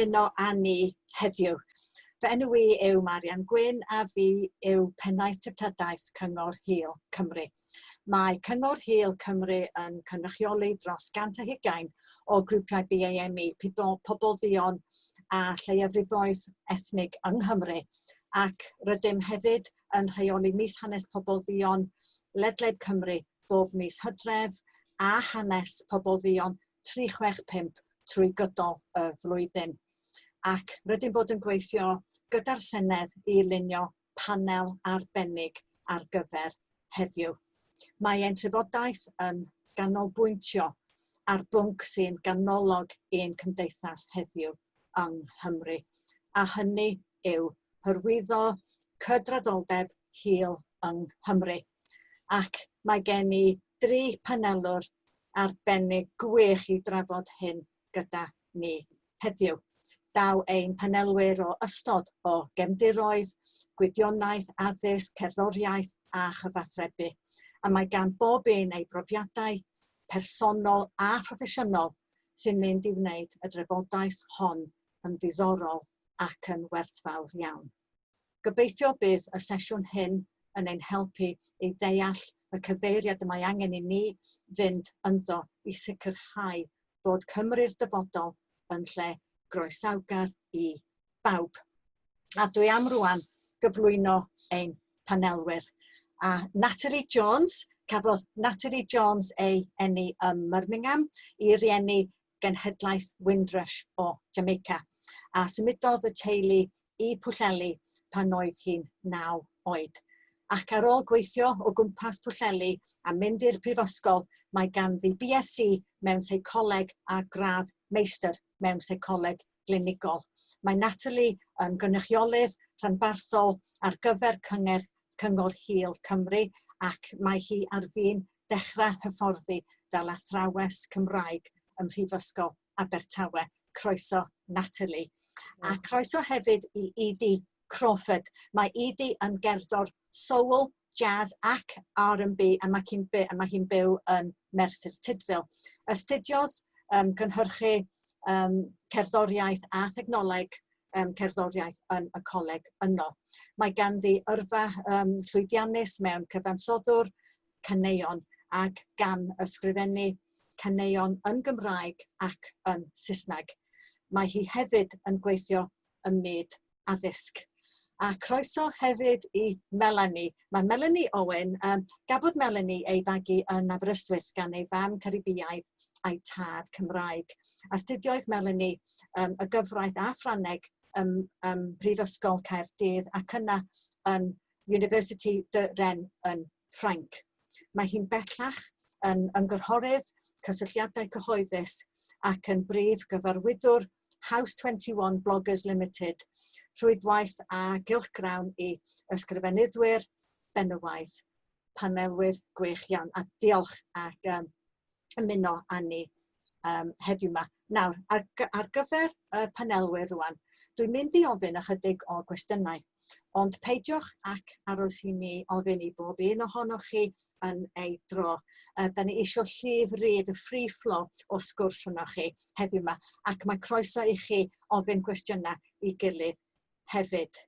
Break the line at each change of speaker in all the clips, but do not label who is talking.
ymuno â ni heddiw. Fy enw i yw Marian Gwyn a fi yw Pennaeth Treftadaeth Cyngor Hil Cymru. Mae Cyngor Hil Cymru yn cynrychioli dros 120 o grwpiau BAME, pobl dduon a lleiafrifoedd ethnig yng Nghymru, ac rydym hefyd yn rheoli Mis Hanes Pobl Dduon ledled Cymru bob mis Hydref a Hanes Pobl Dduon 365 trwy gydol y flwyddyn. Ac rydym bod yn gweithio gyda'r Senedd i lunio panel arbennig ar gyfer heddiw. Mae ein trafodaeth yn ganolbwyntio ar bwnc sy'n ganolog i'n cymdeithas heddiw yng Nghymru, a hynny yw hyrwyddo cydraddoldeb hil yng Nghymru. Ac mae gen i dri panelwr arbennig gwych i drafod hyn gyda ni heddiw. Daw ein panelwyr o ystod o gefndiroedd, gwyddoniaeth, addysg, cerddoriaeth a chyfathrebu. A mae gan bob un ei brofiadau personol a phroffesiynol sy'n mynd i wneud y drafodaeth hon yn ddiddorol ac yn werthfawr iawn. Gobeithio bydd y sesiwn hyn yn ein helpu i ddeall y cyfeiriad y mae angen i ni fynd ynddo i sicrhau bod Cymru'r dyfodol yn lle groesawgar i bawb. A dwi am rwan gyflwyno ein panelwyr. A Natalie Jones, cafodd Natalie Jones ei eni ym Mirmingham i rieni genhedlaeth Windrush o Jamaica, a symudodd y teulu i Pwllheli pan oedd hi'n naw oed. Ac ar ôl gweithio o gwmpas Pwllheli a mynd i'r prifysgol, mae ganddi BSc mewn seicoleg a gradd meistr mewn seicoleg glinigol. Mae Natalie yn gynrychiolydd rhanbarthol ar gyfer Cyngor, Cyngor Hil Cymru ac mae hi ar fin dechrau hyfforddi fel athrawes Cymraeg ym Mhrifysgol Abertawe. Croeso Natalie. A croeso hefyd i Edie Crawford. Mae Edie yn gerddor soul, jazz ac R&B a mae hi'n by mae hi'n byw yn Merthyr Tudful. Astudiodd cynhyrchu cerddoriaeth a thechnoleg cerddoriaeth yn y coleg yno. Mae ganddi yrfa llwyddiannus mewn cyfansoddwr, caneuon ac gan ysgrifennu caneuon yn Gymraeg ac yn Saesneg. Mae hi hefyd yn gweithio ym myd addysg. A croeso hefyd i Melanie. Mae Melanie Owen, gafodd Melanie ei fagu yn Aberystwyth gan ei fam Caribiaidd a'i tad Cymraeg. Astudiodd Melanie y gyfraith a Ffrangeg ym Mhrifysgol Caerdydd ac yna yn University de Rennes yn Ffrainc. Mae hi'n bellach yn ymgynghorydd cysylltiadau cyhoeddus ac yn brif gyfarwyddwr House 21 Bloggers Limited, rhwydwaith a gylchgrawn i ysgrifenyddwyr benywaidd, panelwyr gwych iawn. A diolch ac ymuno â ni heddiw yma. Nawr, ar gyfer y panelwyr rwan, dwi'n mynd i ofyn ychydig o gwestiynau, ond peidiwch ac aros i mi ofyn i bob un ohonoch chi yn ei dro. Da ni eisiau llif rydd, y free flow o sgwrs rhwng chi heddiw yma, ac mae croeso i chi ofyn gwestiynau i gilydd hefyd.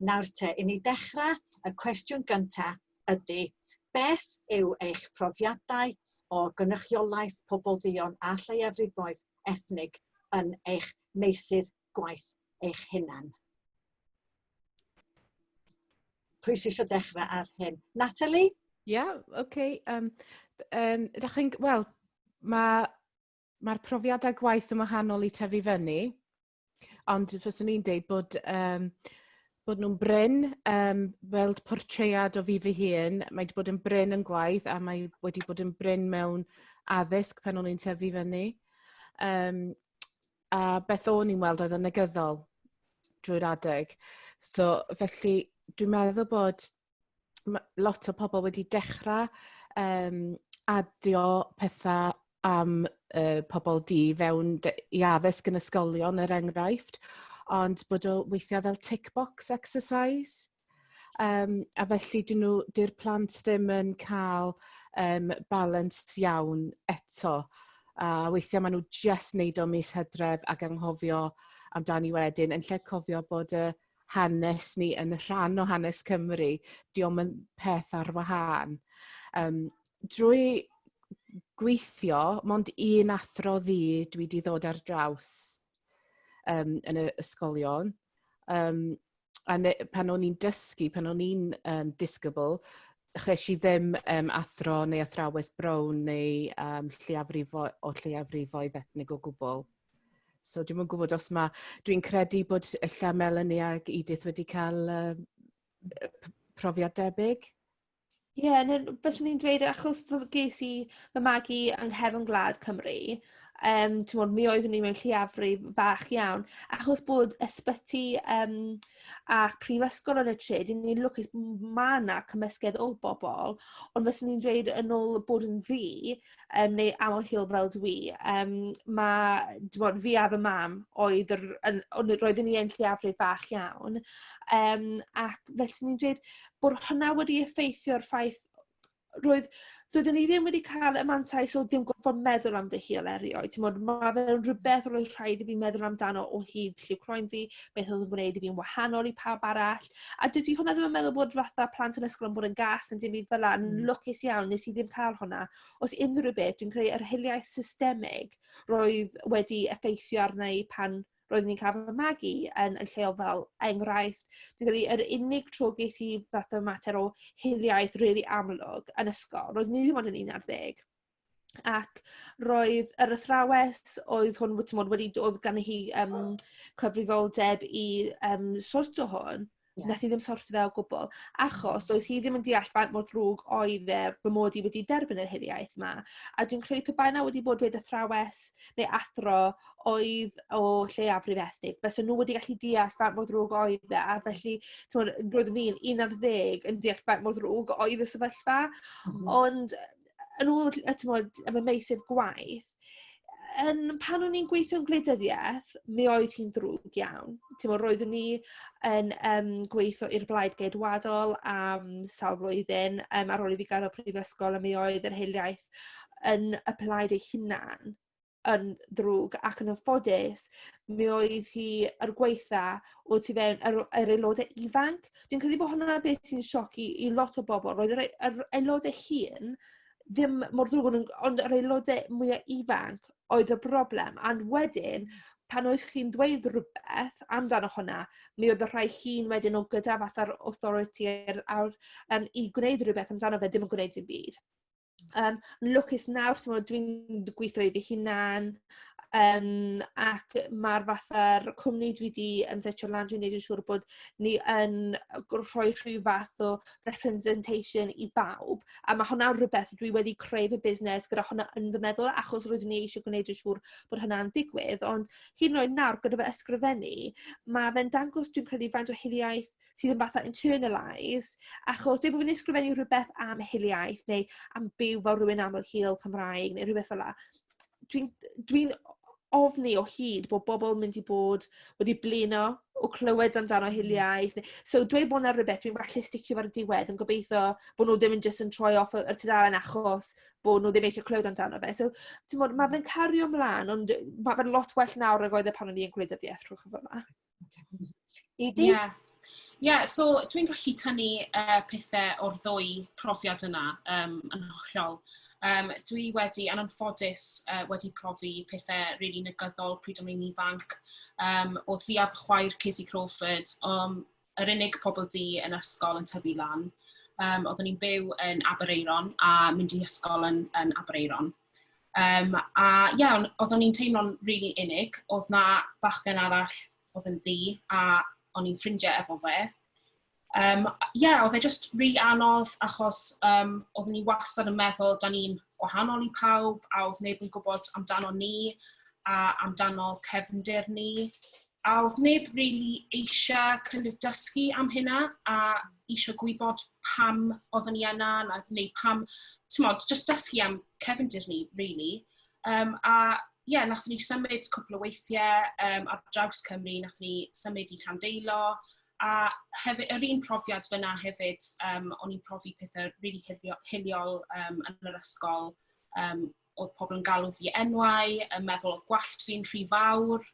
Nawr te, i ni dechrau, y cwestiwn gyntaf ydy, beth yw eich profiadau o gynrychiolaeth pobl dduon a lleiafrifoedd ethnig yn eich meysydd gwaith eich hunan? Pwy sydd eisiau dechrau ar hyn? Natalie?
Ie, yeah, oce. Okay. Ydych chi'n... Wel, mae'r ma profiadau gwaith yn wahanol i tyfu fyny. Ond fyswn i'n deud bod nhw'n brin, weld portread o fi fy hun, mae wedi bod yn brin yn gwaith a mae wedi bod yn brin mewn addysg pan o'n i'n tyfu fyny. A beth o'n i'n weld oedd yn negyddol drwy'r adeg. So, felly, dwi'n meddwl bod lot o pobl wedi dechrau adio pethau am pobl du fewn i addysg yn ysgolion, er enghraifft, ond bod o weithiau fel tick box exercise. A felly dyn nhw, dy'r plant ddim yn cael balance iawn eto. A weithiau maen nhw just neud o mis Hydref ac anghofio amdani wedyn, yn lle cofio bod y hanes ni yn rhan o hanes Cymru, diolch yn peth ar wahân. Drwy gweithio, mond un athro ddu dwi wedi ddod ar draws yn y ysgolion. A ne, pan o'n i'n dysgu, pan o'n i'n disgybl, ches i ddim athro neu athrawes brown neu o lleiafrifoedd ethnig o gwbl. So dwi'm yn gwybod os mae... Dwi'n credu bod ella Melanie ac Edith wedi cael profiad debyg.
Ie, yeah, neu byswn i'n dweud, achos ges i fy magu yng nghefn gwlad Cymru, t'mod, mi oeddwn i mewn lleiafrif fach iawn, achos bod ysbyty a prifysgol yn y tre, dyn ni'n lwcus ma' 'na cymysgedd o bobl, ond fyswn i'n dweud yn ôl bod yn ddu, neu aml-hil fel dwi, ma', t'mod, fi a fy mam oedd yr, yn, ond roeddwn i yn lleiafrif bach iawn, ac felly ni'n dweud bod hwnna wedi effeithio'r ffaith doeddwn i ddim wedi cael y mantais o ddim gorfod meddwl am fy hil erioed. T'mod, ma' fe'n rhywbeth roedd rhaid i fi meddwl amdano o hyd, lliw croen fi, beth oedd yn gwneud i fi'n wahanol i pawb arall. A dydy hwnna ddim yn meddwl bod fatha plant yn ysgol yn bod yn gas yn dim byd fel 'na. Yn lwcus iawn, nes i ddim cael hwnna. Os unrhyw beth, dwi'n credu yr hiliaeth systemig roedd wedi effeithio arna i pan roeddwn i'n cael fy magu yn lleol fel enghraifft. Dwi'n credu yr unig tro ges i fath o mater o hiliaeth rili amlwg yn ysgol, roeddwn i ddim ond yn 11. Ac roedd yr athrawes oedd hwn, t'mod, wedi oedd gan hi cyfrifoldeb i sorto hwn, nath hi ddim sorto fe o gwbl, achos doedd hi ddim yn deall faint mor ddrwg oedd e fy mod i wedi derbyn yr hiliaeth 'ma. A dwi'n credu pe bai 'na wedi bod dweud athrawes neu athro oedd o lleiafrif ethnig, fysen nhw wedi gallu deall faint mor ddrwg oedd e, a felly, t'mod, roeddwn i'n 11 yn deall faint mor ddrwg oedd y sefyllfa. Ond yn ôl, t'mod, am y meysydd gwaith, pan o'n i'n gweithio yn gwleidyddiaeth, mi oedd hi'n ddrwg iawn. T'mod, roeddwn i yn gweithio i'r Blaid Geidwadol am sawl blwyddyn ar ôl i fi gadael prifysgol, a mi oedd yr hiliaeth yn y plaid ei hunan yn ddrwg, ac yn anffodus mi oedd hi yr gweitha o tu fewn yr aelodau ifanc. Dwi'n credu bod hwnna beth sy'n sioc i lot o bobl. Roedd yr aelodau hŷn ddim mor ddrwg, ond yr aelodau mwyaf ifanc oedd y broblem. A wedyn, pan oedd chi'n dweud rhywbeth amdano hwnna, mi oedd y rhai hŷn wedyn o gyda fatha'r authority ar i gwneud rhywbeth amdano fe ddim yn gwneud dim byd. Lwcus nawr, t'mod, dwi'n gweithio i fy hunan, ac mae'r fatha'r cwmni dwi wedi ymsetio lan, dwi'n neud yn siŵr bod ni yn rhoi rhyw fath o representation i bawb, a mae hwnna'n rhywbeth dwi wedi creu fy busnes gyda hwnna yn fy meddwl, achos roeddwn i eisiau gwneud yn siŵr bod hwnna'n digwydd. Ond hyd yn oed nawr gyda fy ysgrifennu, mae fe'n dangos, dwi'n credu, faint o hiliaeth sydd yn fatha internalised, achos dweud bod fi'n ysgrifennu rhywbeth am hiliaeth neu am byw fel rhywun aml hil Cymraeg neu rhywbeth fel 'na, dwi ofni o hyd bod bobl yn mynd i bod wedi blino o clywed amdano hiliaeth. So dweud bod 'na rhywbeth dwi'n falle sticio ar y diwedd yn gobeithio bod nhw ddim yn jyst yn troi off yr tudalen achos bod nhw ddim eisiau clywed amdano fe. So, t'mod, mae fe'n cario ymlaen, ond mae fe'n lot well nawr nag oedd e pan o'n i yn gwleidyddiaeth rhywch fel 'na.
Edie?
Ie. Yeah, so dwi'n gallu tynnu pethau o'r ddwy profiad yna yn hollol. Dwi wedi, yn anffodus, wedi profi pethau really negyddol pryd o'n i'n ifanc. Oedd fi a fy chwaer Casey Crawford, yr unig pobl du yn ysgol yn tyfu lan. Oeddwn ni'n byw yn Aberaeron a mynd i ysgol yn Aberaeron. A ie, oeddwn ni'n teimlo'n really unig. Oedd na bachgen arall oedd yn ddu a o'n i'n ffrindiau efo fe. Yeah, oedd e just really anodd achos oeddwn ni wastad yn meddwl da ni'n gwahanol i pawb a oedd neb yn gwybod amdano ni a amdano cefndir ni. A oedd neb really eisiau kind of dysgu am hynna a eisiau gwybod pam oeddwn ni yna neu pam, t'mod, just dysgu am cefndir ni, really. A ie, yeah, nathon ni symud cwpl o weithiau ar draws Cymru, nathon ni symud i Llandeilo, a hefyd, yr un profiad fyna hefyd, o'n i'n profi pethau really hiliol yn yr ysgol. Oedd pobl yn galw fi enwau, yn meddwl oedd gwallt fi'n rhy fawr.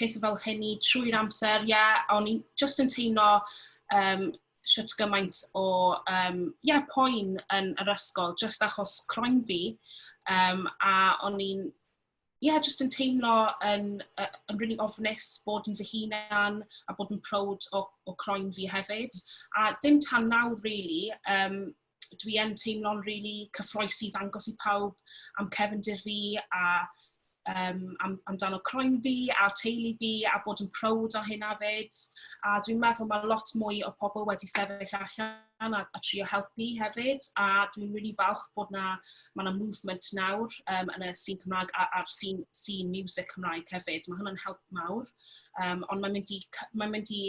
pethau fel hynny trwy'r amser, ie, yeah, o'n i'n just yn teimlo shwt gymaint o yeah, poen yn yr ysgol, just achos croen fi, a o'n i'n yeah, just yn teimlo yn really ofnus bod yn fy hunan a bod yn proud o croen fi hefyd. A dim tan nawr, really, dwi yn teimlo'n really cyffroes i ddangos i pawb am cefndir fi a amdano croen fi a teulu fi a bod yn proud o hynna fyd. A dwi'n meddwl mae lot mwy o pobl wedi sefyll allan a trio helpu hefyd. A dwi'n really falch bod na, mae na movement nawr yn y scene Cymraeg a'r scene music Cymraeg hefyd. Mae hwnna'n help mawr. Ond mae'n mynd i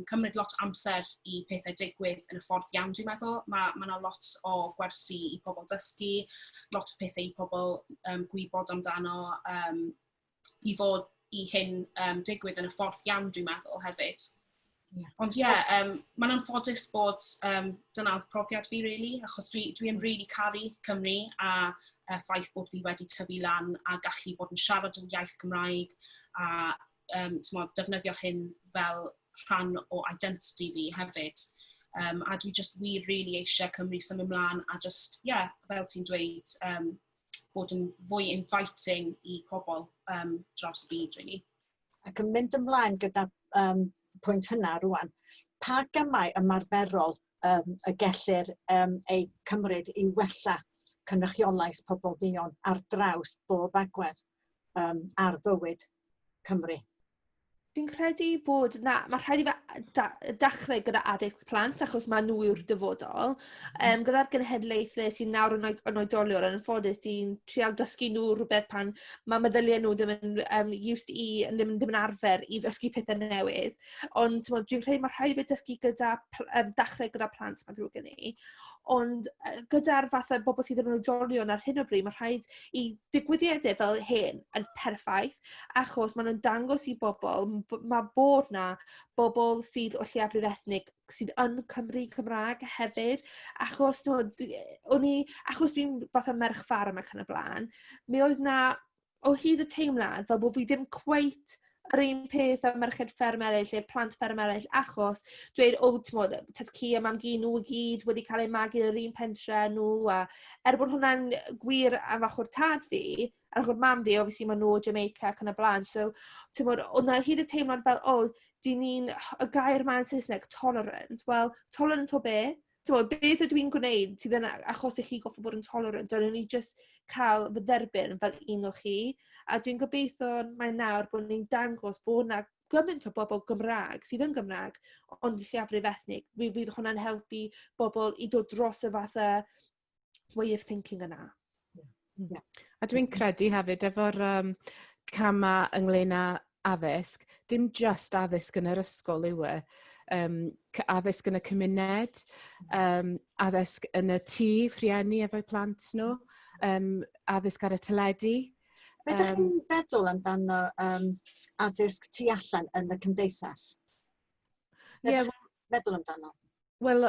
cymryd lot o amser i pethau digwydd yn y ffordd iawn, dwi'n meddwl. Mae 'na lot o gwersi i pobl dysgu, lot o pethau i pobl gwybod amdano, i fod i hyn digwydd yn y ffordd iawn, dwi'n meddwl, hefyd. Ond ie, yeah, mae'n anffodus bod dyna'r profiad fi, really, achos dwi yn really caru Cymru a ffaith bod fi wedi tyfu lan a gallu bod yn siarad yn iaith Cymraeg a t'mod, defnyddio hyn fel rhan o identity fi hefyd. A dwi just wir really eisiau Cymru symud ymlaen a just, yeah, fel ti'n dweud, bod yn fwy inviting i pobl dros y byd, really.
Ac yn mynd ymlaen gyda pwynt hynna rwan, pa gamau ymarferol y gellir ei cymryd i wella cynrychiolaeth pobl ddion ar draws bob agwedd ar fywyd Cymru?
Fi'n credu bod na, mae rhaid i fe dechrau gyda addysg plant, achos mae nhw yw'r dyfodol. Gyda'r genhedlaethau sy'n nawr yn oedolion, yn anffodus, di'n trial dysgu nhw rhywbeth pan mae meddyliau nhw ddim yn used i, ddim yn arfer i ddysgu pethau newydd. Ond t'mod, dwi'n credu mae rhaid i fe dysgu gyda, dechrau gyda plant, mae'n ddrwg gen i. Ond gyda'r fatha bobl sydd yn oedolion ar hyn o bryd, mae rhaid i digwyddiadau fel hyn yn perffaith, achos maen nhw'n dangos i bobl, mae bod na bobl sydd o lleiafrif ethnig sydd yn Cymru Cymraeg hefyd, achos t'mod, o'n i, achos dwi'n fatha merch ffarm ac yn y blaen, mi oedd na o hyd y teimlad fel bod fi ddim cweit yr un peth â merched fferm eraill neu'r plant fferm eraill, achos dweud, o, t'mod, tad-cu a mam-gu nhw i gyd wedi cael eu magu yn yr un pentre nhw, a er bod hwnna'n gwir am ochr tad fi, ar ochr mam fi, obviously maen nhw o Jamaica ac yn y blaen, so, t'mod, oedd na hyd y teimlad fel, o, dyn ni'n, y gair ma yn Saesneg, tolerant, wel, tolerant o be? T'mod, beth ydw i'n gwneud sydd yn achosi chi goffo bod yn tolerant? Dylwn ni just cael fy dderbyn fel un o chi. A dwi'n gobeithio mae nawr bod ni'n dangos bod na gymaint o bobl Gymraeg sydd yn Gymraeg, ond lleiafrif ethnig. Mi fydd hwnna'n helpu bobl i dod dros y fatha way of thinking yna.
A dwi'n credu hefyd efo'r cama ynglyn â addysg, dim just addysg yn yr ysgol yw e. Addysg yn y cymuned, addysg yn y tŷ, rhieni efo'u plant nhw, addysg ar y teledu.
Be ydych chi'n feddwl amdano addysg tu allan yn y cymdeithas? Be ydych chi'n meddwl amdano?
Wel,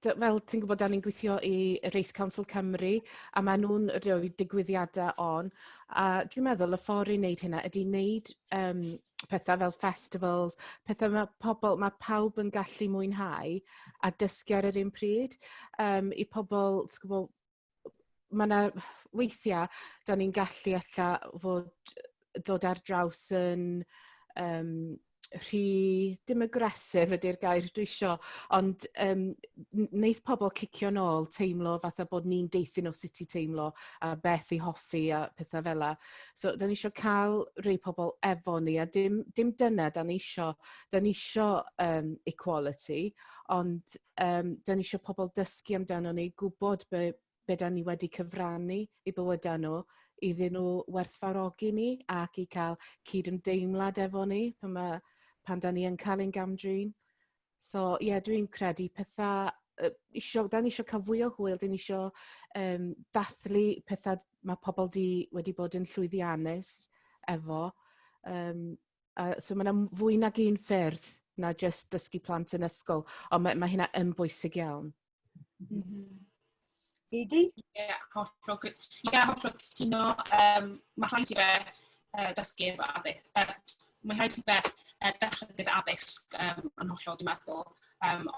fel ti'n gwybod, da ni'n gweithio i Race Council Cymru, a maen nhw'n rhoi digwyddiadau on. A dwi'n meddwl y ffordd i wneud hynna ydy wneud pethau fel festivals, pethau mae pawb yn gallu mwynhau a dysgu ar yr un pryd. I pobl, ti'n gwybod, mae yna weithiau, da ni'n gallu ella fod ddod ar draws yn rhy, dim aggressive ydy'r gair dwi isio, ond neith pobl cicio nôl, teimlo fatha bod ni'n deuthu nhw sut i teimlo a beth i hoffi a pethau fel 'a. So, da ni isio cael rhai pobl efo ni, a dim dyna da ni isio. Da ni isio equality, ond da ni isio pobl dysgu amdano ni, gwybod be da ni wedi cyfrannu i bywydau nhw, iddyn nhw werthfawrogi ni ac i cael cydymdeimlad efo ni pan da ni yn cael ein gamdrin. So, ie, yeah, dwi'n credu pethau, da ni isio cael fwy o hwyl, da ni isio dathlu pethau mae pobl wedi bod yn llwyddiannus efo. So mae yna fwy nag un ffyrdd na just dysgu plant yn ysgol, ond mae hynna yn bwysig iawn.
Edie?
Ie, hollol, ie, hollol cytuno. Mae rhaid i fe dysgu efo addysg. mae rhaid i fe dechrau gyda addysg yn hollol, dwi'n meddwl,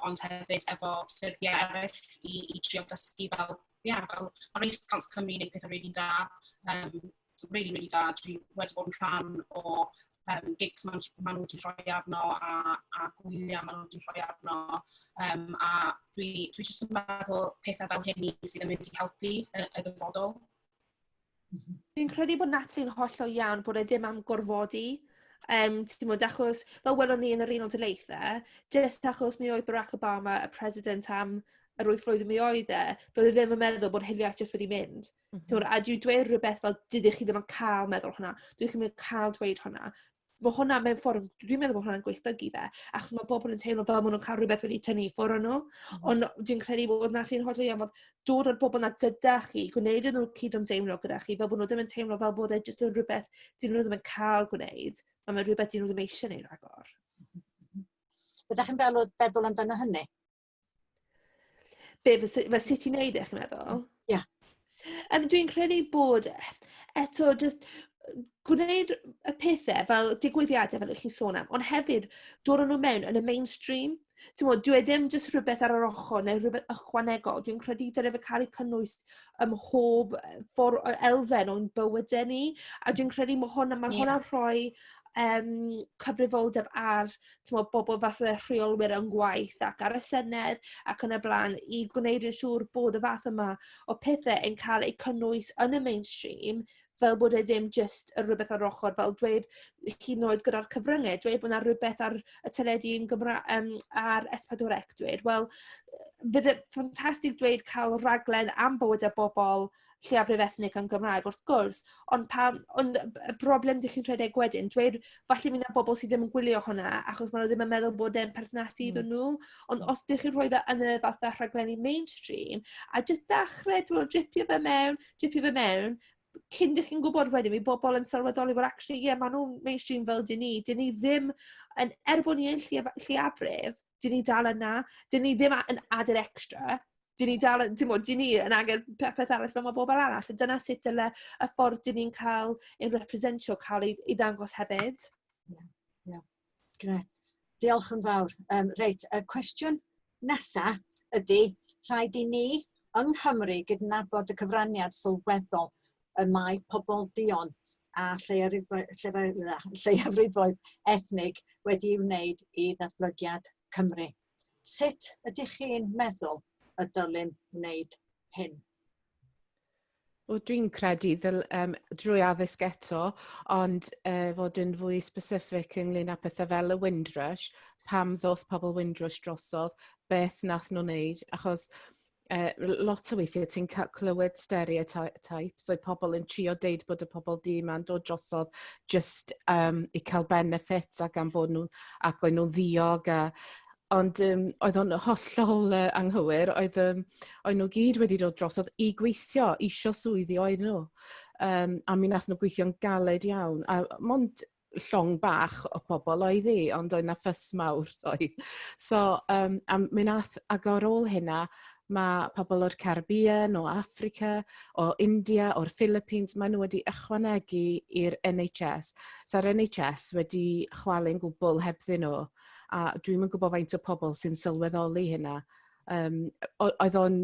ond hefyd efo ffurfiau eraill i trio dysgu fel, yeah, fel mae Race Council Cymru yn gwneud pethau really da, really, really da. Dwi wedi bod yn rhan o gigs maen ma nhw wedi rhoi arno a gwyliau maen nhw wedi rhoi arno. A dwi jyst yn meddwl pethau fel hynny sydd yn mynd i helpu y dyfodol.
Fi'n credu bod Natalie'n hollol iawn bod e ddim am gorfodi. Ti'n gwbod, achos, fel welon ni yn yr Unol Daleithiau, jyst achos mi oedd Barack Obama y president am yr 8 flwyddyn mi oedd e, doedd e ddim yn meddwl bod hiliaeth jyst wedi mynd. Ti'n, a dwi'n dweud rhywbeth fel, dydych chi ddim yn cael meddwl hwnna, dydych chi ddim yn cael dweud hwnna. Mae hwnna mewn ffordd, dwi'n meddwl bod hwnna'n gwaethygu fe, achos mae bobl yn teimlo fel maen nhw'n cael rhywbeth wedi tynnu i ffwrdd o nhw. Ond dwi'n credu bod Natalie'n hollol iawn fod dod o'r bobl yna gyda chi, gwneud iddyn nhw cyd-ymdeimlo gyda chi, fel bod nhw ddim yn teimlo fel bod e jyst yn rhywbeth dyn nhw ddim yn cael gwneud, ond mae'n rhywbeth dyn nhw ddim eisiau gwneud rhagor.
Ydych chi'n feddwl amdano hynny?
Be, fel sut i wneud e, chi'n meddwl?
Ie. Yeah.
Dwi'n credu bod, eto, just gwneud y pethau fel digwyddiadau fel ych chi'n sôn am, ond hefyd dod â nhw mewn yn y mainstream. Ti'n gwbod, dyw e ddim jyst rhywbeth ar yr ochr neu rhywbeth ychwanegol. Dwi'n credu dylai fe cael ei cynnwys ym mhob ffordd, elfen o'n bywydau ni. A dwi'n credu mae hwnna, mae hwnna'n rhoi cyfrifoldeb ar, t'mod, bobl fatha rheolwyr yn gwaith ac ar y Senedd ac yn y blaen i gwneud yn siŵr bod y fath yma o pethau yn cael eu cynnwys yn y mainstream, fel bod e ddim jyst y rhywbeth ar ochr, fel dweud hyd yn oed gyda'r cyfryngau, dweud bod yna rhywbeth ar y teledu yn Gymra ar S4C, dweud, wel, bydde ffantastig dweud cael rhaglen am bywydau bobl lleiafrif ethnig yn Gymraeg, wrth gwrs, ond y broblem dych chi'n rhedeg wedyn, dweud falle mi yna bobl sydd ddim yn gwylio hwnna, achos maen nhw ddim yn meddwl bod e'n perthnasu iddyn nhw, ond os ydych chi'n rhoi fe yn y fatha rhaglenni mainstream, a jyst dechrau, ti'n dripio fe mewn, dripio fe mewn, cyn dych chi'n gwybod wedyn, mi bobl yn sylweddoli bod actually, ie, yeah, maen nhw'n mainstream fel dyn ni. Dyn ni ddim, yn, er bod ni yn lleiafrif, dyn ni dal yna. Dyn ni ddim yn added extra. Dyn ni dal, dim ond, dyn ni yn angen peth arall fel mae bobl arall. A dyna sut dyle y ffordd dyn ni'n cael ein representio cael ei ddangos hefyd.
Ie, yeah, ie. Yeah. Grêt. Diolch yn fawr. Reit, y cwestiwn nesa ydy, rhaid i ni yng Nghymru gydnabod y cyfraniad sylweddol y mae pobl duon a lleiafrifoedd ethnig wedi'i wneud i ddatblygiad Cymru. Sut ydych chi'n meddwl y dylem wneud hyn?
Wel, dwi'n credu drwy addysg eto, ond fod yn fwy specific ynglyn â pethau fel y Windrush, pam ddoth pobl Windrush drosodd, beth nath nhw wneud, achos lot o weithiau ti'n clywed stereotypes, oedd pobl yn trio deud bod y pobl du ma'n dod drosodd just i cael benefits ac am bod nhw, ac oedd nhw'n ddiog a ond oedd o'n hollol anghywir, oedd nhw gyd wedi dod drosodd i gweithio, isio swyddi oedd nhw. A mi nath nhw gweithio'n galed iawn. A mond llong bach o pobl oedd hi, ond oedd na ffys mawr oedd. So, a mi nath, ac ar ôl hynna, mae pobl o'r Caribbean, o Africa, o India, o'r Philippines, maen nhw wedi ychwanegu i'r NHS. Sa'r NHS wedi chwalu'n gwbl hebddyn nhw. A dwi'm yn gwybod faint o pobl sy'n sylweddoli hynna. Oedd o'n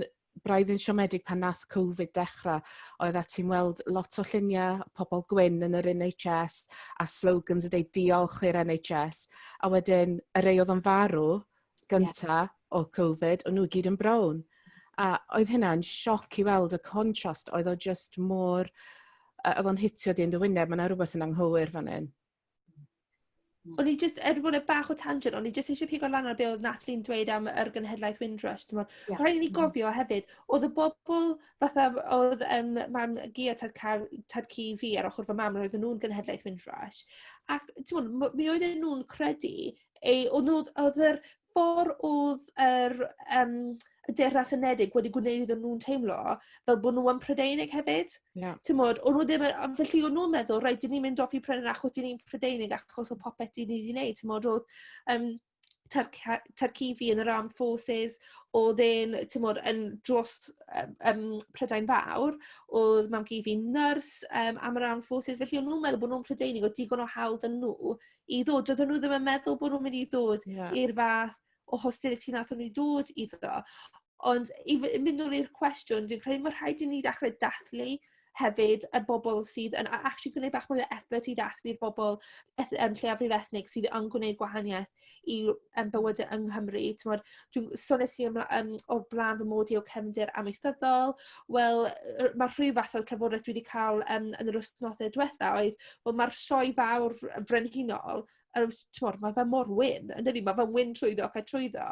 braidd yn siomedig pan nath Covid dechrau, oedd a ti'n weld lot o lluniau pobl gwyn yn yr NHS a slogans yn dweud "diolch i'r NHS", a wedyn y rei oedd yn farw gynta o Covid, o'n nhw gyd yn brown. A oedd hynna'n sioc i weld y contrast, oedd o just mor, oedd o'n hitio di yn dy wyneb, mae yna rhywbeth yn anghywir fan hyn.
O'n i just, er bod e bach o tangent, o'n i just eisiau pigo lan ar be oedd Natalie'n dweud am yr genhedlaeth Windrush. Ti'n rhaid i ni gofio hefyd, oedd y bobl fatha, oedd mam gi a tad cu fi ar ochr fy mam, roedd nhw'n genhedlaeth Windrush. Ac ti'n gwbod, mi oedden nhw'n credu, oedd yr ffordd oedd y Deyrnas Unedig wedi gwneud iddyn nhw'n teimlo fel bod nhw yn Prydeinig hefyd. Ti'n gwbod, o'n nhw ddim yn, felly o'n nhw'n meddwl, reit, dyn ni'n mynd off i Prydain achos dyn ni'n Prydeinig achos o popeth dyn ni wedi gwneud. Ti'n gwbod, oedd, Tarcifi yn yr Armed Forces, oedd e'n, timod, yn dros Prydain Fawr, oedd mam-gu fi'n nyrs am yr Armed Forces, felly o'n nhw'n meddwl bod nhw'n Prydeinig, oedd digon o hawl 'da nhw i ddod. Doedden nhw ddim yn meddwl bod nhw'n mynd i ddod i'r fath o hostility nath nhw dod iddo. Ond i mynd nôl i'r cwestiwn, dwi'n credu mae rhaid i ni ddechrau dathlu hefyd y bobl sydd yn actually gwneud bach mwy o effort i dathlu'r bobl lleiafrif ethnig sydd yn gwneud gwahaniaeth i bywydau yng Nghymru. T'mod, dwi'n soniais i o'r blaen fy mod i o cefndir amaethyddol. Wel, mae rhyw fath o trafodaeth dwi wedi cael yn yr wythnosau diwetha oedd, wel, mae'r sioe fawr frenhinol, t'mod, mae fe mor wyn, yn dydi? Mae fe'n wyn trwyddo ac a trwyddo.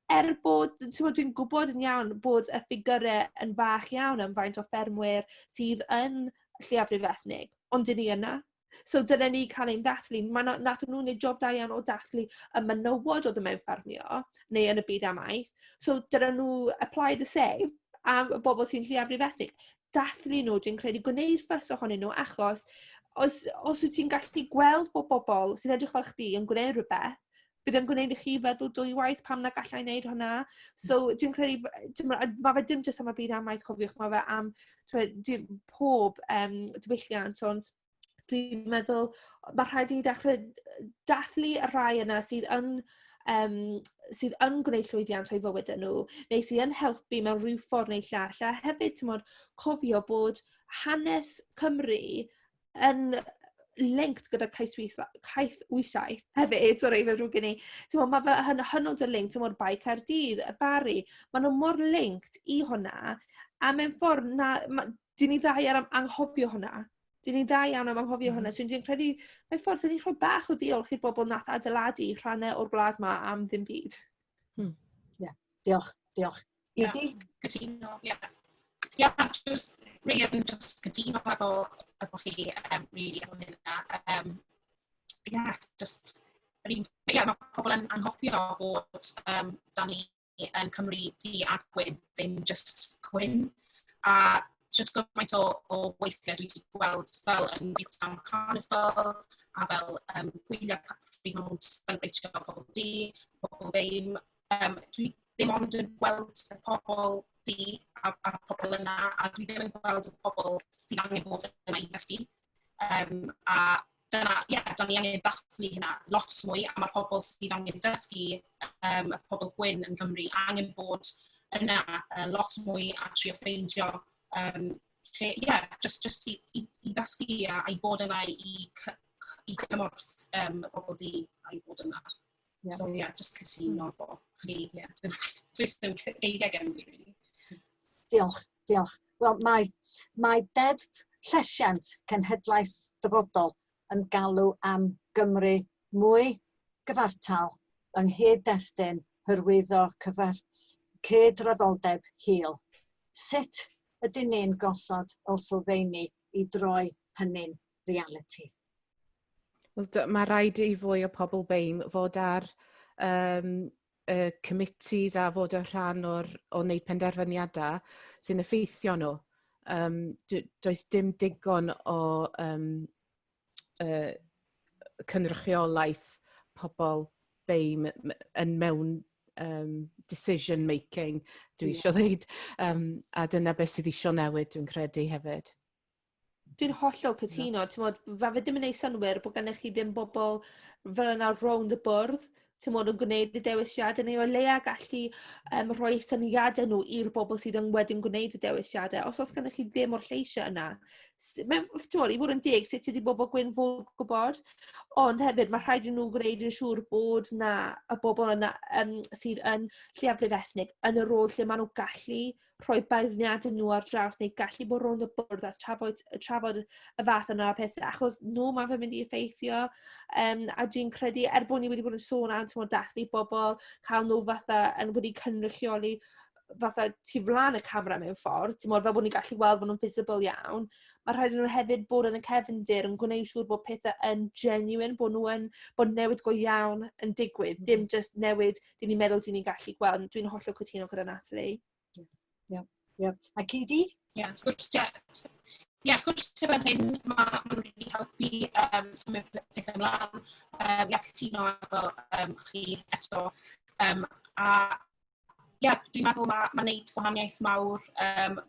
Er bod, t'mod, dwi'n gwybod yn iawn bod y ffigyrau yn fach iawn am faint o ffermwyr sydd yn lleiafrif ethnig, ond dyn ni yna. So dyna ni cael ein dathlu. Mae nath nhw wneud job da iawn o dathlu y menywod oedd yn mewn ffermio, neu yn y byd amaeth. So dyna nhw apply the same am y bobl sy'n lleiafrif ethnig. Dathlu nhw, dwi'n credu, gwneud ffys ohonyn nhw, achos os wyt ti'n gallu gweld bod bobl sy'n edrych fel chdi yn gwneud rhywbeth, bydd yn gwneud i chi feddwl dwywaith pam na gallai wneud hwnna. So dwi'n credu, mae fe dim jyst am y byd amaeth, cofiwch, mae fe am t'mod, pob diwylliant, ond dwi'n meddwl mae rhaid i ni dechrau dathlu y rhai yna sydd yn gwneud llwyddiant o'i fywydau nhw, neu sydd yn helpu mewn rhyw ffordd neu llall. A hefyd, t'mod, cofio bod hanes Cymru yn linked gyda caethwasiaeth hefyd, sorry, fe ddrwg gen i. T'mod, mae fe yn hynod o linked, t'mod, Bae Caerdydd, y Barri, maen nhw mor linked i hwnna, a mewn ffordd na, dyn ni dda iawn am anghofio hwnna. Dyn ni dda iawn am anghofio hwnna. So dwi'n credu, mewn ffordd, dyn ni'n rhoi bach o ddiolch i'r bobl nath adeiladu rhannau o'r gwlad ma am ddim byd.
Ie, diolch, diolch. Edie?
Cytuno, ie. Ie, just, really yn just cytuno efo chi, really, efo hynna. Yeah, just, yr un, yeah, mae pobl yn anghofio bod da ni yn Cymru du a gwyn, ddim just gwyn. A just gymaint o weithiau dwi wedi gweld fel yn Town Carnival a fel gwyliau pryd maen nhw'n celebratio pobl du, pobl ddim. Dwi ddim ond yn gweld y pobl du a pobl yna, a dwi ddim yn gweld y pobl sydd angen bod yna i ddysgu. A dyna, ie, yeah, da ni angen dathlu hynna lot mwy, a mae'r pobl sydd angen dysgu, y pobl gwyn yn Cymru, angen bod yna lot mwy a trio ffeindio lle, ie, yeah, just i ddysgu a i bod yna i cymorth y bobl du a i bod yna. So, yeah, just cytuno efo chi, yeah. Does dim geiriau gen fi, really.
Diolch, diolch. Wel, mae Deddf Llesiant Cenhedlaeth Dyfodol yn galw am Gymru mwy gyfartal yng nghyd-destun hyrwyddo cydraddoldeb hil. Sut ydyn ni'n gosod o sylfeini i droi hynny'n realiti?
Wel, mae rhaid i fwy o pobl BAME fod ar y committees a fod yn rhan o wneud penderfyniadau sy'n effeithio nhw. Does dim digon o cynrychiolaeth pobl BAME yn mewn decision making, dwi eisiau dweud. A dyna beth sydd eisiau newid, dwi'n credu hefyd.
Dwi'n hollol cytuno, t'mod, ma' fe ddim yn neud synnwyr bod gennych chi ddim bobl fel yna rownd y bwrdd, t'mod, yn gwneud y dewisiadau, neu o leia gallu rhoi syniadau nhw i'r bobl sydd yn wedyn gwneud y dewisiadau. Os oes gennych chi ddim o'r lleisiau yna, mewn, t'mod, i fod yn deg, sut ydy bobl gwyn fod gwybod? Ond hefyd, mae rhaid i nhw gwneud yn siŵr bod na y bobl yna sydd yn lleiafrif ethnig yn y rôl lle maen nhw gallu rhoi beirniadau nhw ar draws neu gallu bod rownd y bwrdd a trafod y fath yna o pethau, achos nhw mae fe'n mynd i effeithio. A dwi'n credu, er bod ni wedi bod yn sôn am, t'mod, dathlu bobl, cael nhw fatha yn wedi cynrychioli fatha tu flaen y camera mewn ffordd, t'mod, fel bod ni'n gallu gweld bod nhw'n visible iawn, mae rhaid i nhw hefyd bod yn y cefndir yn gwneud siŵr bod pethau yn genuine, bod newid go iawn yn digwydd, dim just newid dyn ni'n meddwl dyn ni'n gallu gweld. Dwi'n hollol cytuno gyda Natalie.
Ie. A Edie?
Ie, wrth gwrs, ie. Ie, yeah, sgwrsio fel hyn, mae'n ma really helpu symud pethau ymlaen. Ie, cytuno efo chi eto. A ie, yeah, dwi'n meddwl mae ma wneud gwahaniaeth mawr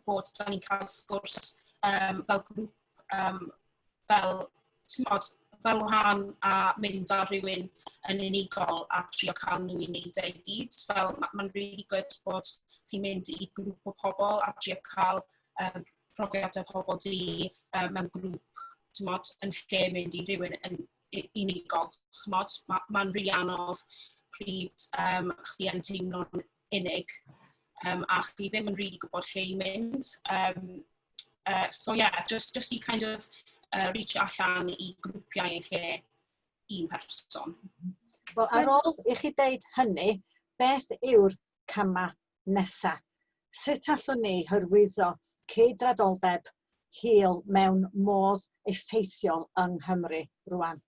bod da ni'n cael sgwrs fel grŵp, fel, ti'n fel wahân a mynd â rhywun yn unigol a trio cael nhw i wneud e i gyd. Fel, mae'n ma really good bod chi'n mynd i grŵp o pobl a trio cael profiadau pobl di mewn grŵp, t'mod, yn lle mynd i rhywun yn unigol. Ch'mod, mae'n ma rili anodd pryd chi yn teimlo'n unig a chi ddim yn rili really gwybod lle i mynd. So yeah, just i kind of reach allan i grwpiau yn lle un person.
Wel, ar ôl i chi deud hynny, beth yw'r camau nesaf? Sut allwn ni hyrwyddo cydraddoldeb hil mewn modd effeithiol yng Nghymru rwan?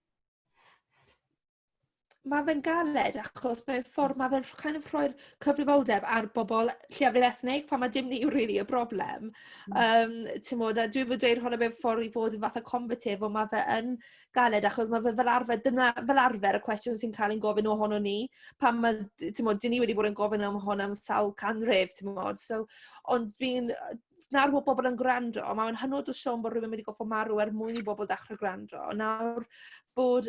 Mae fe'n galed achos mewn ffordd mae fe'n kind of rhoi'r cyfrifoldeb ar bobl lleiafrif ethnig pan mae dim ni yw really y broblem. Ti'n a dwi'n dweud hwnna mewn ffordd i fod yn fatha combative, ond mae fe yn galed achos mae fe fel arfer, dyna fel arfer y cwestiwn sy'n cael ein gofyn ohono ni, pan mae, ti'n modd, dyn ni wedi bod yn gofyn am hwn am sawl canrif, ti'n modd. So, ond dwi'n nawr bod bobl yn gwrando, mae'n hynod o siom bod rhywun wedi goffo marw er mwyn i bobl dechrau gwrando. Nawr bod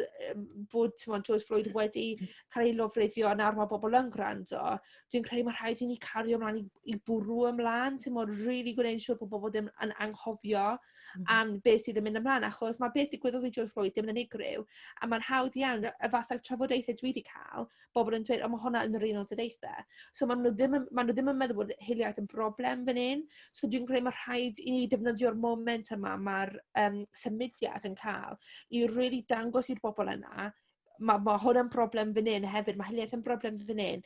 t'mod, George Floyd wedi cael ei lofruddio a nawr mae bobl yn gwrando, dwi'n credu mae rhaid i ni cario ymlaen i bwrw ymlaen, ti'n modd, really gwneud siŵr bod bobl ddim yn anghofio am beth sydd yn mynd ymlaen, achos mae beth digwyddodd i George Floyd ddim yn unigryw, a mae'n hawdd iawn, y fath o trafodaethau dwi wedi cael, bobl yn dweud, "O, mae hwnna yn yr Unol Daleithiau." So maen nhw ddim yn meddwl bod hiliaeth yn broblem fan hyn. So dwi'n credu mae rhaid i ni defnyddio'r moment yma mae'r symudiad yn cael i really dangos i'r bobl yna mae hwn yn broblem fan hyn hefyd, mae hiliaeth yn broblem fan hyn.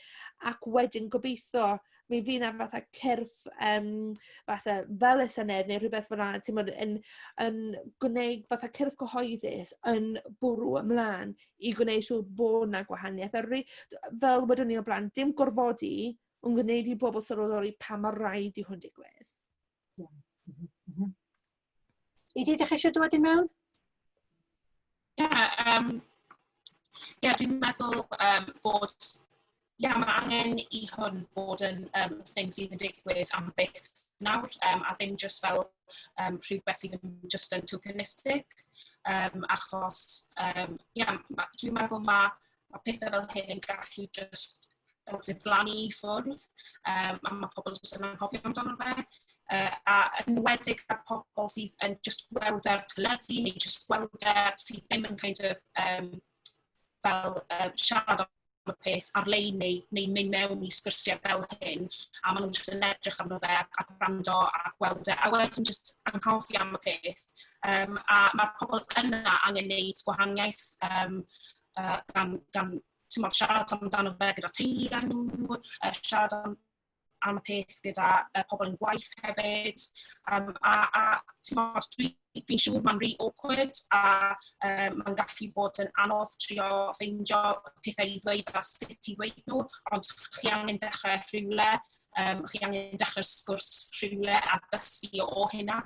Ac wedyn gobeithio mi fydd 'na fatha cyrff fatha fel y Senedd neu rhywbeth fel 'na, ti'n yn gwneud fatha cyrff cyhoeddus yn bwrw ymlaen i gwneud siŵr bod 'na gwahaniaeth. A fel wedwn ni o blaen, dim gorfodi, ond gwneud i bobl sylweddoli pa mae rhaid i hwn digwydd. Yeah.
Idi, ydych chi eisiau dod i mewn?
Ie, yeah, yeah, dwi'n meddwl bod yeah, mae angen i hwn bod yn thing sydd yn digwydd am byth nawr, a ddim just fel rhywbeth sydd yn just yn tokenistic. Achos, yeah, dwi'n meddwl mae pethau fel hyn yn gallu just fel diflannu i ffwrdd, a mae pobl jyst yn anghofio amdano fe. A yn enwedig ar pobl sydd yn just gweld ar teledu neu just gweld e sydd ddim yn kind of fel siarad am y peth ar-lein neu mynd mewn i sgyrsiau fel hyn, a maen nhw'n just yn edrych arno fe a gwrando a gweld e, a wedyn just anghofio am y peth. A mae'r pobl yna angen neud gwahaniaeth gan ti'n siarad amdano fe gyda teulu nhw, siarad am y peth gyda pobl yn gwaith hefyd. A ti'n dwi siŵr mae'n rhy awkward a mae'n gallu bod yn anodd trio ffeindio pethau i ddweud a sut i ddweud nhw, ond chi angen dechrau rhywle, chi angen dechrau sgwrs rhywle a dysgu o hynna.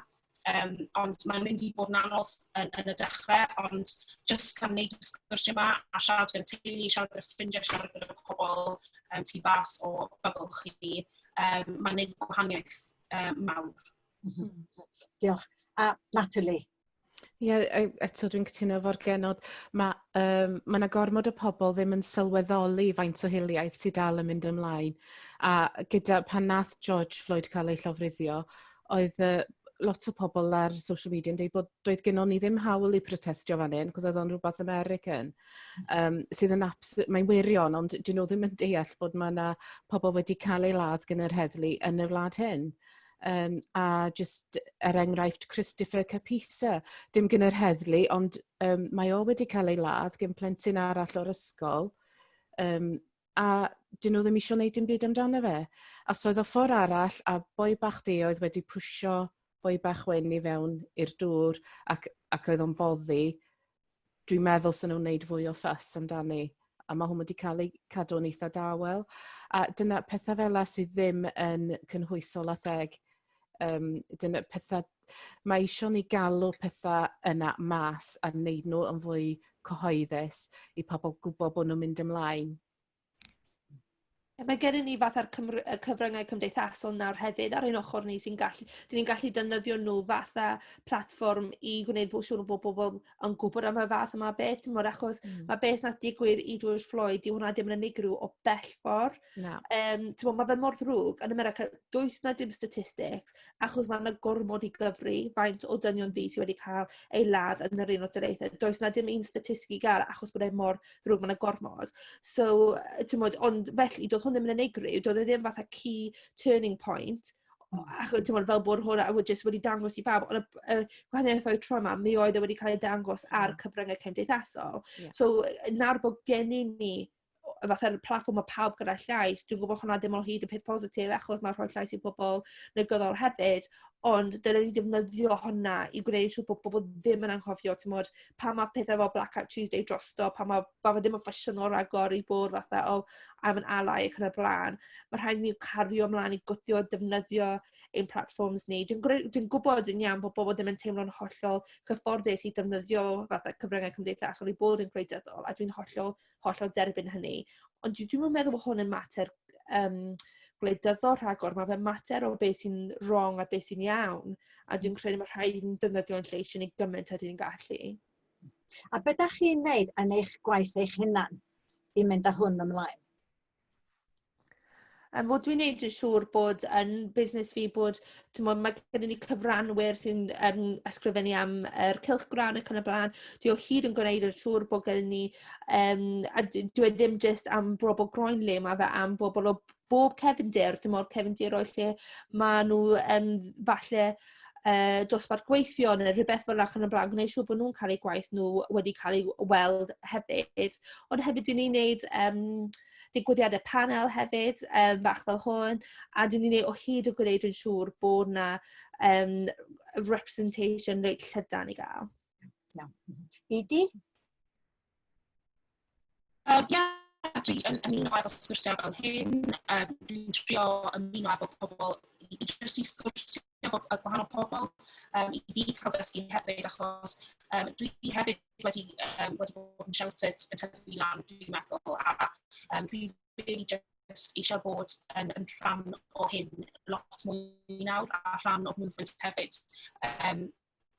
Ond mae'n mynd i bod yn anodd yn y dechrau, ond just gan wneud y sgwrs yma a siarad gyda teulu, siarad gyda ffrindiau, siarad gyda pobl tu fas o bubble chi, mae'n gwneud gwahaniaeth mawr.
Diolch. A Natalie?
Ie, yeah, eto dwi'n cytuno efo'r genod. Mae ma 'na gormod o pobl ddim yn sylweddoli faint o hiliaeth sydd dal yn mynd ymlaen. A gyda pan nath George Floyd cael ei llofruddio, oedd lot o pobl ar social media yn dweud bod doedd gennon ni ddim hawl i protestio fan hyn, cos oedd o'n rhywbeth American, sydd yn mae'n wirion, ond dyn nhw ddim yn deall bod mae yna pobl wedi cael ei ladd gan yr heddlu yn y wlad hyn. A just er enghraifft Christopher Kapisa, dim gan yr heddlu, ond mae o wedi cael ei ladd gan plentyn arall o'r ysgol, a dyn nhw ddim eisiau gwneud dim byd amdano fe. A so oedd o ffordd arall, a boi bach du oedd wedi pwysio boi bach wen i fewn i'r dŵr ac oedd o'n boddi, dwi'n meddwl sy'n nhw'n gwneud fwy o ffys amdani. A mae hwn wedi cael ei cadw'n eitha dawel. A dyna pethau fel la sydd ddim yn cynhwysol a theg. Dyna pethau. Mae eisiau ni galw pethau yna mas a wneud nhw yn fwy cyhoeddus i pobl gwybod bod nhw'n mynd ymlaen.
Mae gennym ni fatha'r y cyfryngau cymdeithasol nawr hefyd ar ein ochr ni sy'n gallu, dyn ni'n gallu defnyddio nhw fatha platfform i gwneud bod siŵr bod bobl yn gwybod am y fath yma beth, ti'n gwbod, achos mae beth nath digwydd i George Floyd, dyw hwnna ddim yn unigryw o bell ffordd.
Na.
Ti'n gwbod, mae fe mor ddrwg yn America, does na dim statistics, achos mae yna gormod i gyfri faint o dynion ddu sydd wedi cael ei ladd yn yr Unol Daleithiau. Does na dim un statistig i gael achos bod e mor ddrwg, mae yna gormod. So, ti'n gwbod, ond felly, doedd hwn ddim yn unigryw, doedd e ddim fatha key turning point, achos, ti'n gwbod, fel bod hwnna jyst wedi dangos i bawb, ond y gwahaniaeth oedd tro yma, mi oedd e wedi cael ei dangos ar cyfryngau cymdeithasol. So, nawr bod gennyn ni fatha'r platfform mae pawb gyda llais, dwi'n gwybod hwnna ddim o hyd yn peth positif achos mae'n rhoi llais i bobl negyddol hefyd, ond dylen ni defnyddio hwnna i gwneud siŵr bod bobl ddim yn anghofio, ti'n gwbod, pan mae pethau fel Blackout Tuesday drosto, pan mae, pan mae ddim yn ffasiynol ragor i bod fatha, oh, I'm an ally ac yn y blaen, mae rhaid i ni cario ymlaen i gwthio, defnyddio ein platforms ni. Dwi'n dwi gwybod yn iawn bod bobl ddim yn teimlo'n hollol cyfforddus i defnyddio fatha cyfryngau cymdeithasol i bod yn gwleidyddol, a dwi'n hollol, hollol derbyn hynny. Ond dwi'n meddwl bod hwn yn mater gwleidyddol rhagor, mae fe'n mater o beth sy'n wrong a beth sy'n iawn, a dwi'n credu mae rhaid i ni defnyddio'n lleisiau ni gymaint â dyn ni'n gallu.
A beth ydych chi'n neud yn eich gwaith eich hunan i mynd â hwn ymlaen?
Wel, dwi'n neud yn siŵr bod yn busnes fi bod, t'mod, mae gennym ni cyfranwyr sy'n ysgrifennu am yr cylchgrawn ac yn y blaen. Dwi o hyd yn gwneud yn siŵr bod gennym ni, a dwi e ddim jyst am bobl groenliw, mae fe am bobl o bob cefndir, t'mod, cefndiroedd lle maen nhw falle dosbarth gweithio neu rhywbeth fel ac yn y blaen, gwneud siŵr bod nhw'n cael eu gwaith nhw wedi cael ei weld hefyd. Ond hefyd, dyn ni'n neud digwyddiadau panel hefyd, bach fel hwn, a dyn ni'n neud o hyd o gwneud yn siŵr bod na representation reit llydan i gael.
Iawn. Edie?
Ie, dwi yn ymuno efo sgwrsiau fel hyn. Dwi'n trio ymuno efo pobl i jyst i sgwrsio efo gwahanol pobl, i fi cael dysgu hefyd, achos dwi hefyd wedi bod yn sheltered yn tyfu lan, dwi'n meddwl, a dwi really just eisiau bod yn rhan o hyn lot mwy nawr, a rhan o'r movement hefyd.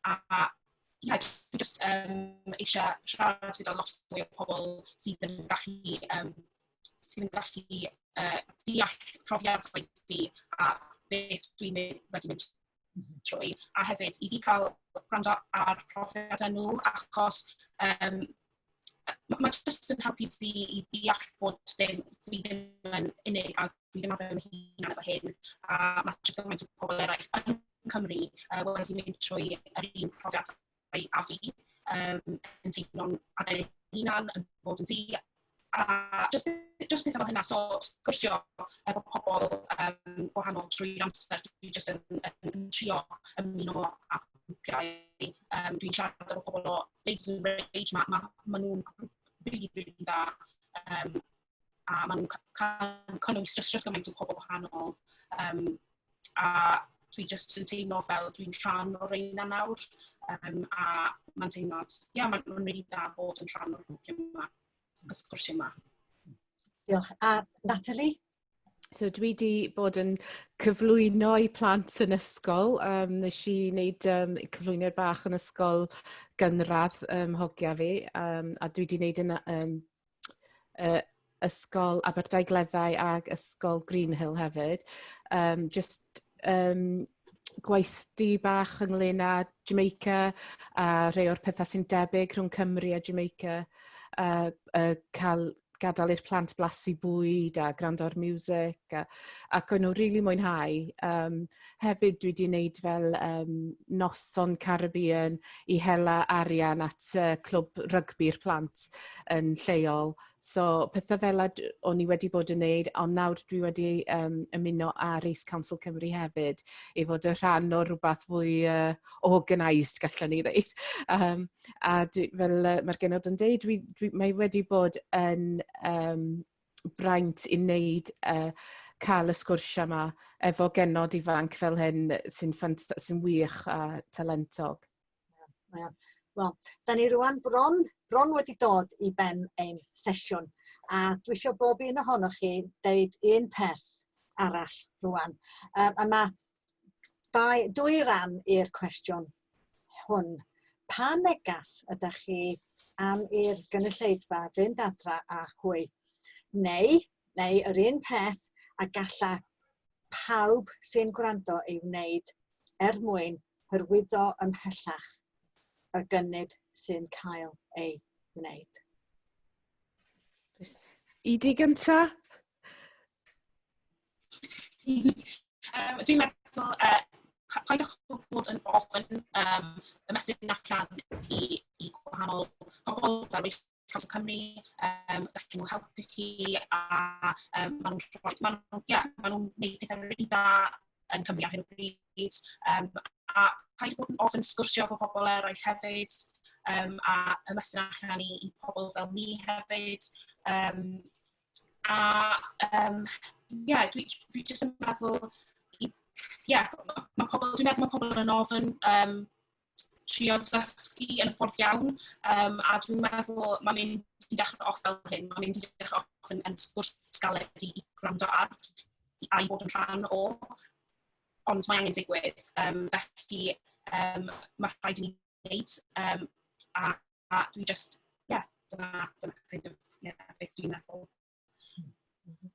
A ie, dwi just eisiau siarad gyda lot mwy o pobl sydd yn gallu deall profiadau fi a beth dwi'n wedi mynd trwy. A hefyd, i fi cael gwrando ar profiadau nhw, achos ma' jyst yn helpu fi i deall bod fi ddim yn unig a dwi ddim ar ben fy hunan efo hyn, a ma' jyst gymaint o pobl eraill yn Cymru wedi mynd trwy yr un profiadau a fi, yn teimlo'n ar ben eu hunan, yn bod yn ddu, a just pethau fel hynna. So sgwrsio efo pobl gwahanol trwy'r amser, dwi jyst yn trio ymuno â grwpiau. Dwi'n siarad efo pobl o Ladies in Rage, ma nhw'n grŵp really, really dda, a ma nhw'n cynnwys just gymaint o pobl gwahanol, a dwi jyst yn teimlo fel dwi'n rhan o'r reina nawr, a mae'n teimlad, ie, ma really dda bod yn rhan o'r grwpiau yma, y sgwrsio yma.
Diolch. A Natalie?
So dwi wedi bod yn cyflwyno i plant yn ysgol. Nes i wneud cyflwyniad bach yn ysgol gynradd hogia fi, a dwi wedi wneud yn ysgol Aberdaugleddau ag ysgol Greenhill hefyd. Just gweithdy bach ynglyn â Jamaica a rhai o'r pethau sy'n debyg rhwng Cymru a Jamaica. Cael gadael i'r plant blasu bwyd a gwrando ar music, ac o'n nhw'n rili really mwynhau. Hefyd dwi wedi wneud fel noson Caribbean i hela arian at clwb rygbi'r plant yn lleol. So pethau fel 'na o'n i wedi bod yn wneud, ond nawr dwi wedi ymuno â Race Council Cymru hefyd i fod yn rhan o rhywbeth fwy organised, gallwn ni ddweud. A dwi, fel mae'r genod yn deud, mae wedi bod yn braint i wneud cael y sgwrsiau yma efo genod ifanc fel hyn sy'n sy wych a talentog.
Yeah, Wel, da ni rwan bron, bron wedi dod i ben ein sesiwn a dwi eisiau bob un ohonoch chi deud un peth arall rwan. A mae dau, dwy ran i'r cwestiwn hwn. Pa negas ydych chi am i'r gynulleidfa fynd adra a hwy? Neu, neu yr un peth a galla pawb sy'n gwrando ei wneud er mwyn hyrwyddo ymhellach y gynnydd sy'n cael ei wneud.
I di gynta?
Dwi'n meddwl, paidwch bod yn ofn ymestyn allan i gwahanol pobl fel Race Council Cymru, gallen nhw helpu chi a maen nhw'n rhoi, maen nhw, yeah, maen nhw'n gwneud pethau rili dda yn Cymru ar hyn o bryd. A paid bod yn ofn sgwrsio efo pobl eraill hefyd, a ymestyn allan i pobl fel ni hefyd. A yeah, dwi jyst yn meddwl, yeah, ma pobl, dwi'n meddwl mae pobl yn ofn trio dysgu yn y ffordd iawn, a dwi'n meddwl mae'n mynd i dechrau off fel hyn, mae'n mynd i dechrau off yn sgwrs galed i gwrando ar, a i bod yn rhan o, ond mae angen digwydd, felly mae rhaid i ni wneud, a dwi just, yeah, dyna kind of, yeah, beth dwi'n meddwl.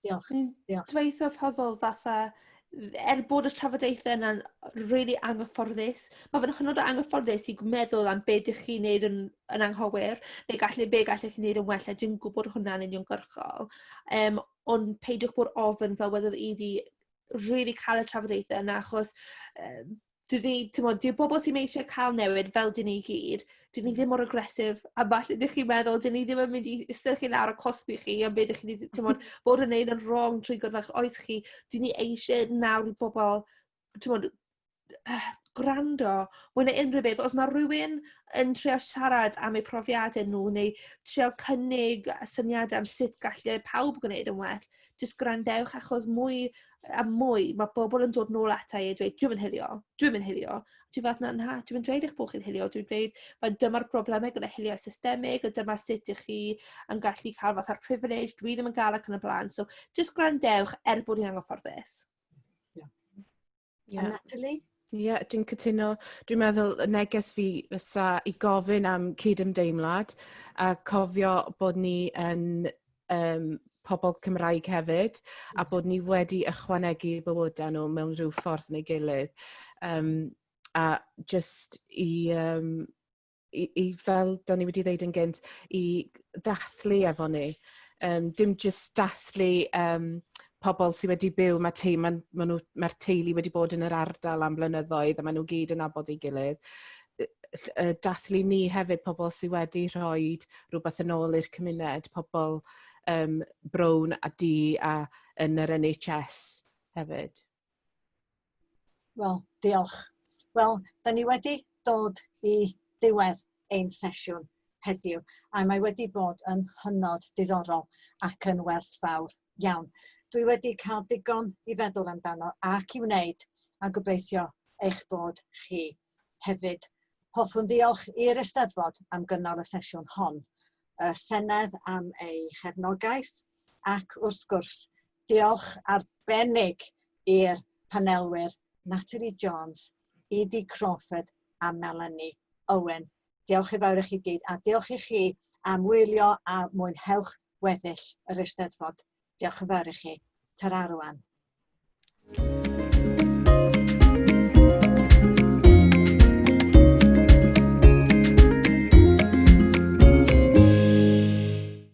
Diolch. Diolch.
Dweutho pobl fatha, er bod y trafodaethau yna'n really anghyfforddus, mae fe'n hynod o anghyfforddus i meddwl am be dych chi'n neud yn anghywir, neu be gallech chi neud yn well, a dwi'n gwybod hwnna'n uniongyrchol. Ond peidiwch bod ofn, fel wedodd Edie, really cael y trafodaethau yna, achos ti'n di'r bobl sy'n eisiau cael newid fel dyn ni gyd, dyn ni ddim mor agresif, a falle dych chi'n meddwl, dyn ni ddim yn mynd i eistedd chi lawr a cosbi chi am beth ydych chi, ti'n bod, bod yn neud yn wrong trwy gyda'ch oes chi. Dyn ni eisiau nawr i bobl, ti'n bod, gwrando, mwy na unrhyw beth. Os mae rhywun yn trio siarad am eu profiadau nhw neu trio cynnig syniadau am sut gallu pawb gwneud yn well, jyst gwrandewch, achos mwy a mwy mae bobl yn dod nôl ata i a dweud, dwi'n mynd hiliol, dwi'n mynd hiliol. Dwi'n fath na, na, dwi'n dweud eich bod chi'n hiliol, dwi'n dweud, mae dyma'r problemau gyda hiliau systemig, a dyma sut ych chi yn gallu cael fatha'r privilege, dwi ddim yn gael ac yn y blaen. So, just gwrandewch er bod ni'n anghyfforddus.
Yeah. Yeah. A Natalie?
Ie, yeah, dwi'n cytuno. Dwi'n meddwl y neges fi fysa i gofyn am cydymdeimlad a cofio bod ni yn pobl Cymraeg hefyd a bod ni wedi ychwanegu bywydau nhw mewn rhyw ffordd neu gilydd. A just i fel da ni wedi dweud yn gynt, i ddathlu efo ni. Dim just dathlu pobl sydd wedi byw, mae ma, ma nhw, mae'r teulu wedi bod yn yr ardal am blynyddoedd a maen nhw gyd yn nabod ei gilydd. Dathlu ni hefyd, pobl sydd wedi rhoi rhywbeth yn ôl i'r cymuned, pobl brown a du a yn yr NHS hefyd.
Wel, diolch. Wel, da ni wedi dod i ddiwedd ein sesiwn heddiw, a mae wedi bod yn hynod diddorol ac yn werthfawr iawn. Dwi wedi cael digon i feddwl amdano ac i wneud, a gobeithio eich bod chi hefyd. Hoffwn ddiolch i'r Eisteddfod am gynnal y sesiwn hon, y Senedd am ei chefnogaeth, ac wrth gwrs, diolch arbennig i'r panelwyr Natalie Jones, Edie Crawford a Melanie Owen. Diolch yn fawr i chi gyd, a diolch i chi am wylio a mwynhewch weddill yr Eisteddfod. Diolch yn fawr i chi. Tara rwan.